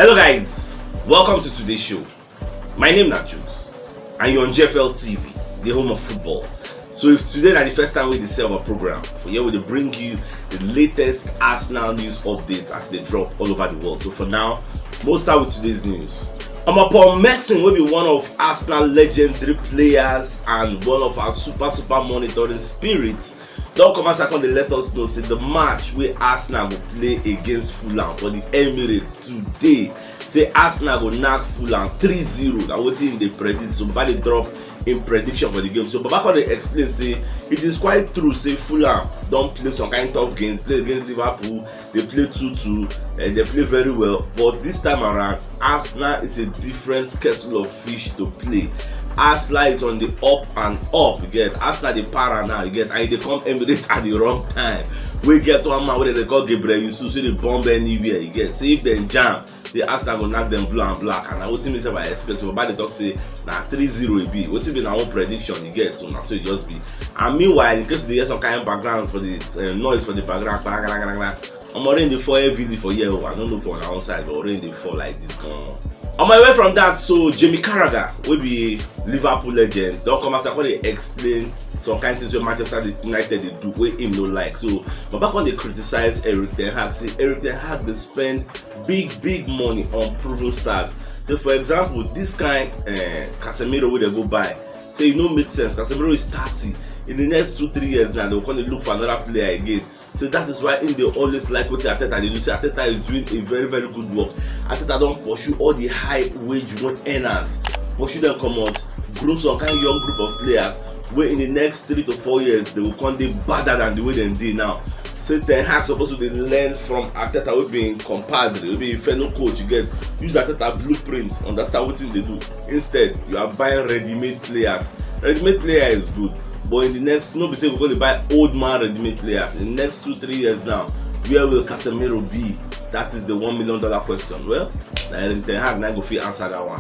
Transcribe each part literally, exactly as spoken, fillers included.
Hello guys, welcome to today's show. My name na Jukes and you're on G F L T V, the home of football. So if today na the first time we dey see our program, for here we dey bring you the latest Arsenal news updates as they drop all over the world. So for now, we'll start with today's news. Omo, Paul Merson, wey be one of Arsenal legendary players and one of our super super monitoring spirits, don come outside come dey let us know say the match wey Arsenal go play against Fulham for the Emirates today, say Arsenal go knack Fulham three zero. Na wetin im dey predict. So Baba dey drop im prediction for the game. So Baba come dey explain say it is quite true say Fulham don play some kind tough games, play against Liverpool, they play two two, and they play very well. But this time around, Arsenal is a different kettle of fish to play. Arsenal is on the up and up. You get Arsenal, the para now. You get and they come Emirates at the wrong time. We get one man wey dem dey call Gabriel Yusuf, so they bomb anywhere. You get say if dem jam, the Arsenal go knack them blue and black. And na wetin me sef I expect. So Baba dey talk say na three zero e be. Wetin be na own prediction you get, so na so e just be. And meanwhile, in case you dey hear some kind of background for the uh, noise for the background, bang, bang, bang, bang, bang. Omo, rain dey fall heavily for here o. I no know for una own side, but rain dey fall like this gan. Omo, away from that, so Jamie Carragher, wey be Liverpool legend, don come outside come dey explain some kind things wey Manchester United dey do wey him no like. So Baba come dey criticize Erik ten Hag, say Erik ten Hag dey spend big big money on proven stars. So for example, this kind uh, Casemiro wey dem go buy, say e no make sense. Casemiro is thirty. In the next two three years now, they go come dey look for another player again. So that is why im dey always like wetin Arteta dey do. Say Arteta is doing a very very good work. Arteta don pursue all the high wage earners, pursue them comot, groom some kind young group of players wey in the next three to four years they go come dey badder than the way dem dey now. Say Ten Hag suppose to dey learn from Arteta, wey be im compadre, wey be im fellow coach. You get, use Arteta blueprint, understand wetin e dey do. Instead, you are buying ready-made players. Ready-made player is good, but in the next, no be say we go dey buy old man ready-made players. In the next two three years now, where will Casemiro be? That is the one million dollar question. Well, na Erik ten Hag na go fit answer that one.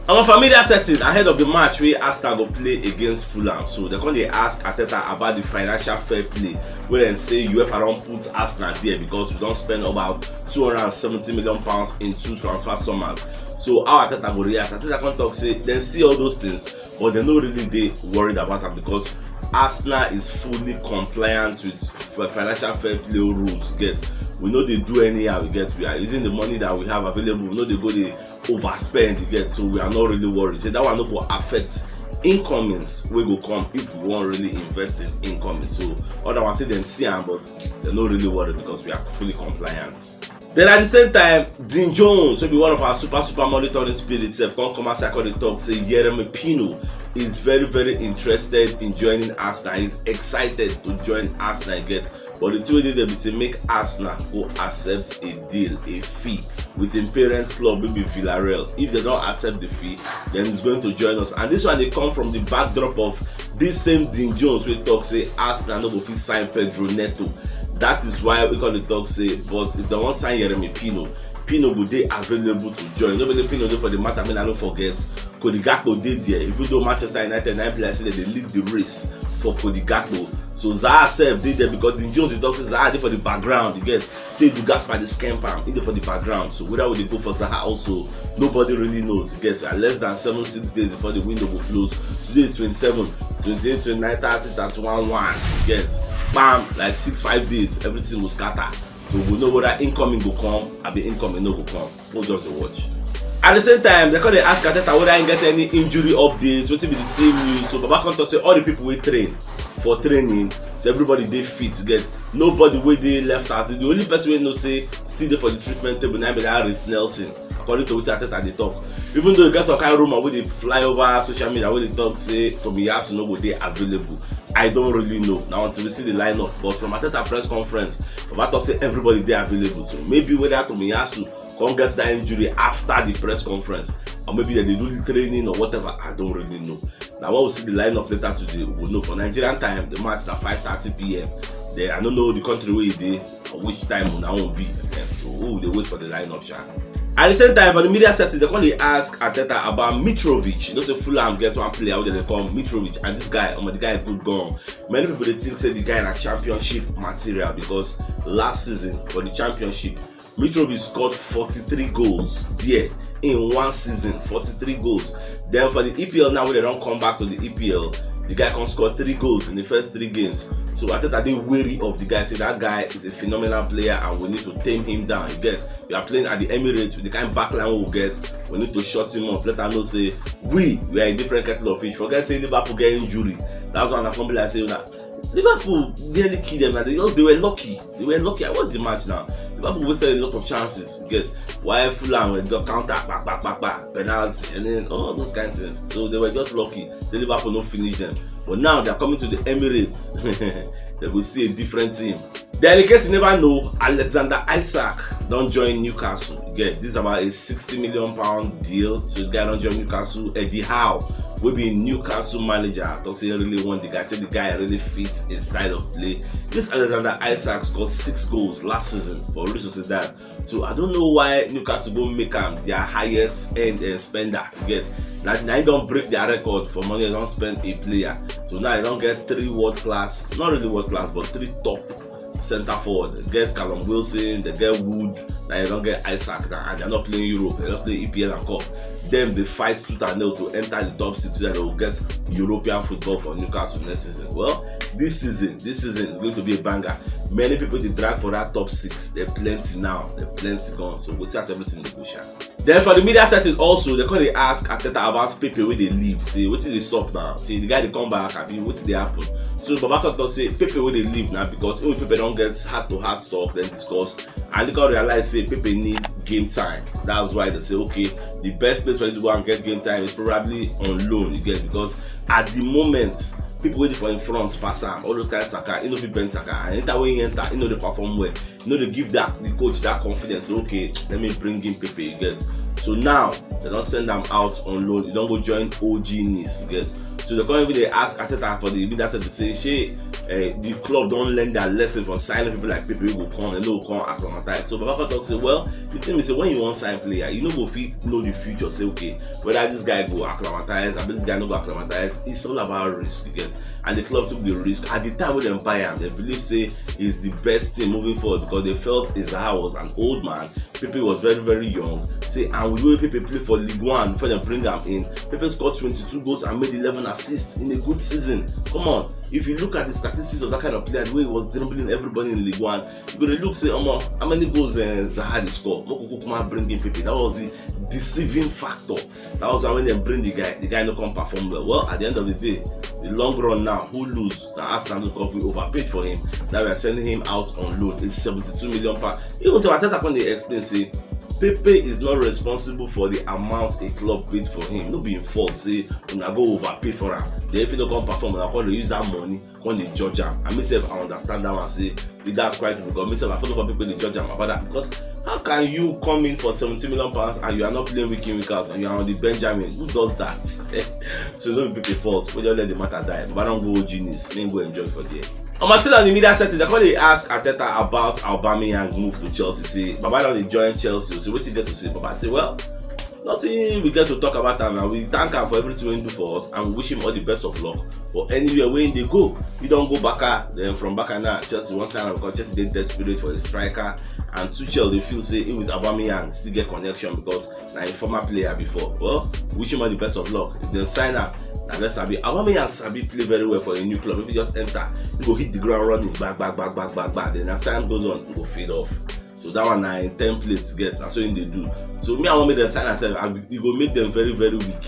Our familiar setting ahead of the match wey Arsenal go play against Fulham. So they come dey ask Arteta about the financial fair play wey dem say UEFA don put Arsenal there because we don spend about two hundred and seventy million pounds in two transfer summers. So how Arteta go react? Arteta come talk say dem see all those things, but dem no really dey worried about am because Arsenal is fully compliant with f- financial fair play rules. Get, we no dey do anyhow. We get, we are using the money that we have available. We no dey go dey overspend. You get, so we are not really worried. Say that one no go affect incomings wey go come if we wan really invest in incoming. So other one say dem see am, but dem no really worry because we are fully compliant. Then at the same time, Dean Jones, wey be one of our super super monitoring spirits, sef come come outside come dey talk say Yeremi Pino is very very interested in joining Arsenal. He's excited to join Arsenal. Get, but the thing wey dey there be say make Arsenal go accept a deal, a fee with im parents club wey be Villarreal. If they don accept the fee, then he's going to join us. And this one dey come from the backdrop of this same Dean Jones wey talk say Arsenal no go fit sign Pedro Neto. That is why we come dey talk say, but if they wan sign Yeremi Pino, Pino go dey available to join. No be say Pino dey for the matter, make I no forget. Cody Gakpo dey there, even though Manchester United na im play, I say dem dey lead the race for Cody Gakpo. So Zaha sef dey there because Dean Jones dey talk say Zaha dey for the background. You get, say Edu Gaspar dey scamp am, he dey for the background. So whether we dey go for Zaha also, nobody really knows. You get, we are less than seven six days before the window go close. Today is twenty-seven, twenty-eight, twenty-nine, thirty, thirty-one, one. You get, bam, like six five days, everything go scatter. So we know whether incoming go come, abi incoming no go come. We'll just dey watch. At the same time, they come dey ask Arteta whether he get any injury updates, wetin be the team news. So Baba come talk say all the people wey train for training, so everybody dey fit. Get, nobody wey dey left out. The only person wey know say still dey for the treatment table na be that Reiss Nelson, according to wetin Arteta dey talk. Even though e get some kind rumor wey dey fly over social media wey dey talk say Tomiyasu no go dey available, I don't really know. Now until we see the lineup, but from Arteta press conference, Baba talk say everybody dey available. So maybe whether Tomiyasu come get that injury after the press conference, or maybe they dey do the training or whatever, I don't really know. Now when we see the lineup later today, we go know. For Nigerian time, the match na five thirty p.m. Then I don't know the country where you dey or which time una own be. Eh, so we dey wait for the lineup, sha. At the same time, for the media setting, they come dey ask Arteta about Mitrovic. You know say Fulham get one player wey dem dey call Mitrovic, and this guy, omo, the guy good gan. Many people dey think say the guy na championship material, because last season for the championship, Mitrovic scored forty-three goals there in one season, forty-three goals. Then for the E P L now, wey dem don come back to the E P L, the guy come score three goals in the first three games. So Arteta dey wary of the guy, say that guy is a phenomenal player and we need to tame him down. You get, you are playing at the Emirates with the kind backline we get. We need to shut him up. Let am know say we, we are a different kettle of fish. Forget say Liverpool get injury. That's why I come be like say, una, Liverpool nearly kill them. Now they just, they were lucky. They were lucky. I watched the match now. Liverpool wasted a lot of chances. You get, why Fulham were just counter, back, back, back, back, penalty, and then all those kind of things. So they were just lucky. The Liverpool no finish them. But now they are coming to the Emirates. They will see a different team. Then, in case you never know, Alexander Isak don join Newcastle. Again, this is about a sixty million pound deal. So the guy don join Newcastle. Eddie Howe, wey be Newcastle manager, talk say he really want the guy. Say the guy really fits his style of play. This Alexander Isak scored six goals last season for Real Sociedad. So I don't know why Newcastle go make am their highest end, eh, spender. You get, na, na him don break their record for money dem don spend a player. So now dem don get three world class, not really world class, but three top center forward. Dem get Callum Wilson, dem get Wood, now dem don get Isak now, and dem no play Europe, dem no play E P L and Cup. Dem dey fight tooth and nail to enter the top six so that dem go get European football for Newcastle next season. Well, this season, this season is going to be a banger. Many people dey drag for that top six. Dem plenty now, dem plenty gan. So we go see as everything dey go sha. Then for the media setting also, dem come dey ask Arteta about Pepe wey dey leave. Say wetin dey sup now? Say the guy dey come back, abi wetin dey happen? So Baba come talk say Pepe wey dey leave na because him with Pepe don get heart to heart talk, dem discuss, and dem come realize say Pepe need game time. That's why dem say, okay, the best place for him to go and get game time is probably on loan, you get, because at the moment, people wey dey for him front pass am, all those kind Saka, he no fit bench Saka, and anytime wey he enter, he no dey perform well. He no dey give that, the coach that confidence, say, okay, let me bring in Pepe, you get. So now, dem don send am out on loan. He don go join O G Nice, you get. So dem come even dey ask Arteta for the media to say, shey, eh, the club don learn their lesson from signing people like Pepe wey go come, dem no go come acclimatize. So Baba come talk say, well, the thing is say when you wan sign player, you no go fit know the future, say, okay, whether this guy go acclimatize, abi this guy no go acclimatize. It's all about risk, you get. And the club took the risk. At the time wey dem buy am, dem believe say he's the best thing moving forward because they felt Zaha was an old man. Pepe was very, very young. Say, and with the way Pepe play for Ligue one before dem bring am in, Pepe scored twenty-two goals and made eleven assists in a good season. Come on, if you look at the statistics of that kind of player, the way he was dribbling everybody in Ligue one, you go dey look say, omo, how many goals, eh, Zaha dey score? Make we kukuma bring in Pepe. That was the deceiving factor. That was why when dem bring the guy, the guy no come perform well. Well, at the end of the day, the long run now, who lose? Na Arsenal, because we overpaid for him. Now we are sending him out on loan. It's seventy-two million pounds. Even say Arteta come dey explain say Pepe is not responsible for the amount a club paid for him. No be him fault say una go overpay for am. Then if he no come perform, una come dey use that money come dey judge am. And me sef, I understand that one, say leaders quiet people, because me sef, I follow for people dey judge am about that. Because how can you come in for seventy million pounds and you are not playing week in, week out, and you are on the Benjamin? Who does that? So no be Pepe fault. We just let the matter die. Baba don go O G Nice, make him go enjoy for there. Omo, still on the media setting, dem come dey ask Arteta about Aubameyang move to Chelsea. Say Baba don dey join Chelsea. So wetin you get to say? Baba say, well, nothing we get to talk about am now. We thank am for everything wey he do for us, and we wish him all the best of luck for anywhere wey he dey go. He don go Barca, then from Barca now, Chelsea wan sign am because Chelsea dey desperate for a striker, and Tuchel dey feel say he with Aubameyang still get connection because na him former player before. Well, wish him all the best of luck. If dem sign am, na dem sabi. Aubameyang sabi play very well for a new club. If he just enter, he go hit the ground running, gbag, gbag, gbag, gbag, gbag, gbag. Then as time goes on, he go fade off. So that one na him template get, na so him dey do. So me, I wan make dem sign am sef, I, e go make dem very, very weak.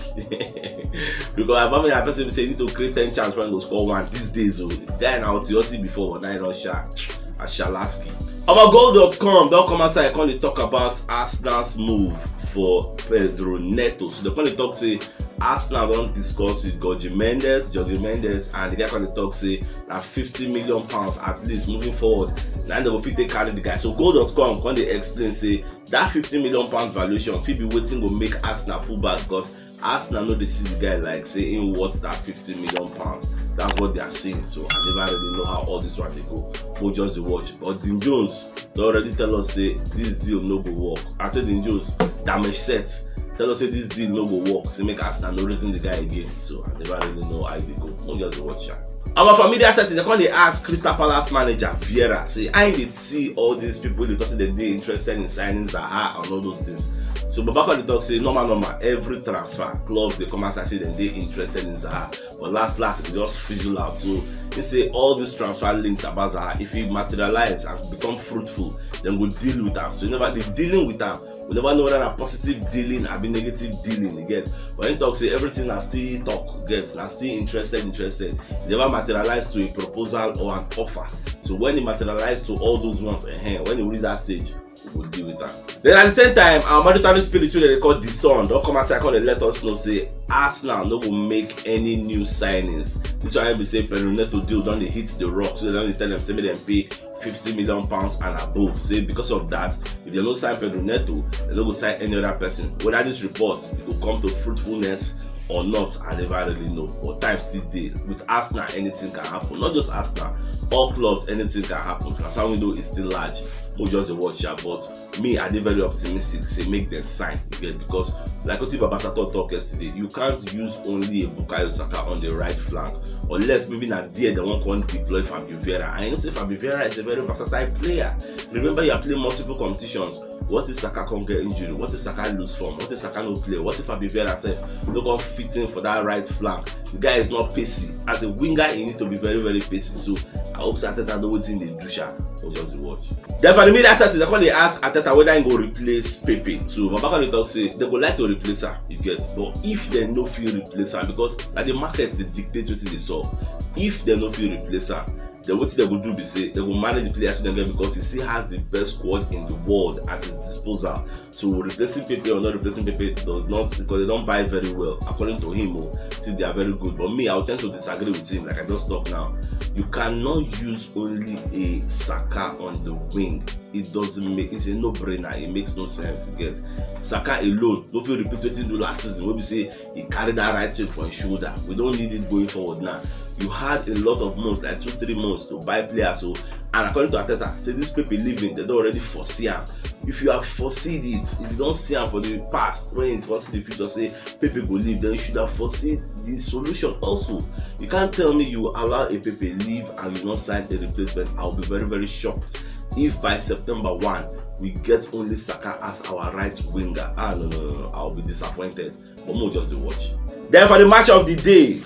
Because Aubameyang, person be say he need to create ten chance when he go score one these days. Oh, the guy na oti oti before, but now he don sha, as Shalaski. Omo, goal dot com don come outside, come dey talk about Arsenal's move for Pedro Neto. So dem come dey talk say Arsenal don discuss with Jorge Mendes, Jorge Mendes, and the guy come dey talk say na fifty million pounds at least moving forward, na dem go fit take carry the guy. So goal dot com come dey explain say that fifty million pounds valuation fit be wetin go make Arsenal pull back, because Arsenal no dey see the guy like say him worth that fifty million pounds. That's what they are saying. So I never really know how all this one dey go. We just dey watch. But Dean Jones don already tell us say this deal no go work. I say Dean Jones, damage set. Tell us say this deal no go work. Say make Arsenal no reason the guy again. So I never really know how e dey go. We just dey watch am. Our familiar settings, they come dey ask Crystal Palace manager Vieira, say I dey see all these people, they talk say they dey interested in signing Zaha and all those things. So Babaka dey talk say normal, normal, every transfer clubs dey come outside say dem dey interested in Zaha, but last, last e just fizzle out. So he say all these transfer links about Zaha, if he materialize and become fruitful, then we deal with am. So you never dey dealing with am. We never know whether na positive dealing abi negative dealing, you get. But he talk say everything na still talk, you get, na still interested, interested. E never materialize to a proposal or an offer. So when e materialize to all those ones, eh, when e reach that stage, we go deal with am. Then at the same time, our monitoring spirit wey dem dey call The Sun don come outside come dey let us know say Arsenal no go make any new signings. This one be say Pedro Neto deal don dey hit the rock, so dem don dey tell dem say make dem pay fifty million pounds and above. Say because of that, if dem no sign Pedro Neto, dem no go sign any other person. Whether this report e go come to fruitfulness or not, I never really know. But time still dey. With Arsenal, anything can happen. Not just Arsenal, all clubs, anything can happen. Transfer window is still large. We just dey watch am. But me, I dey very optimistic say make dem sign, you get, because like wetin Baba Sato talk yesterday, you can't use only a Bukayo Saka on the right flank unless maybe na there dem wan come deploy Fabio Vieira. And you know say Fabio Vieira is a very versatile player. Remember, you are playing multiple competitions. What if Saka come get injury? What if Saka lose form? What if Saka no play? What if Fabio Vieira sef no come fit in for that right flank? The guy is not pacey. As a winger, he need to be very, very pacey. So I hope say Arteta know wetin dey do sha. We just dey watch. Then for the media settings, they come dey ask Arteta whether he go replace Pepe. So Baba come dey talk say they go like to replace am, you get. But if dem no fit replace am, because na the market dey dictate wetin dey sup. If dem no fit replace am, then wetin dem go do be say dem go manage the players wey dem get, because he still has the best squad in the world at his disposal. So replacing Pepe or not replacing Pepe does not, because they don't buy very well, according to him. Oh, see, they are very good. But me, I would tend to disagree with him. Like I just talk now, you cannot use only a Saka on the wing. It doesn't make, it's a no-brainer. It makes no sense. You get, Saka alone no fit repeat wetin he do last season, wey be say he carry that right wing for his shoulder. We don't need it going forward now. You had a lot of months, like two, three months to buy players. So, and according to Arteta, say this Pepe leaving, they don already foresee am. If you have foreseen it, if you don see am for the past, when you foresee the future, say Pepe go leave, then you should have foreseen the solution also. You can't tell me you allow a Pepe leave and you not sign a replacement. I'll be very, very shocked if by September one we get only Saka as our right winger. Ah, no, no, no, no. I'll be disappointed. But we'll just dey watch. Then for the match of the day,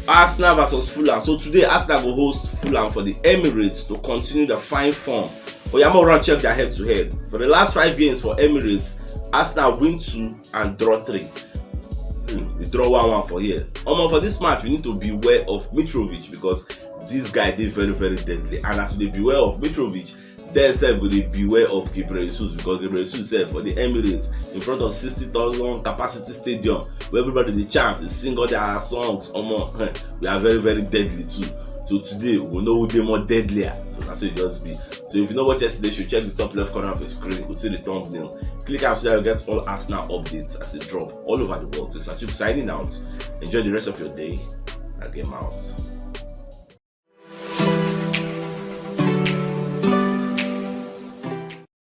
Arsenal versus Fulham. So today, Arsenal go host Fulham for the Emirates to continue the fine form. But you run check their head to head. For the last five games for Emirates, Arsenal win two and draw three. Hmm, we draw one one for here. Omo, for this match, we need to beware of Mitrovic, because this guy dey very, very deadly. And as we dey beware of Mitrovic, dem sef go dey beware of Gabriel Jesus, because Gabriel Jesus sef for the Emirates, in front of sixty thousand capacity stadium, where everybody dey chant, dey sing all their songs. Omo, we are very, very deadly too. So today we go know who dey more deadlier. So that's what it just be. So if you no watch yesterday show, check the top left corner of your screen. You go see the thumbnail. Click am so that you get all Arsenal updates as they drop all over the world. So Sachuk signing out. Enjoy the rest of your day. Na game out.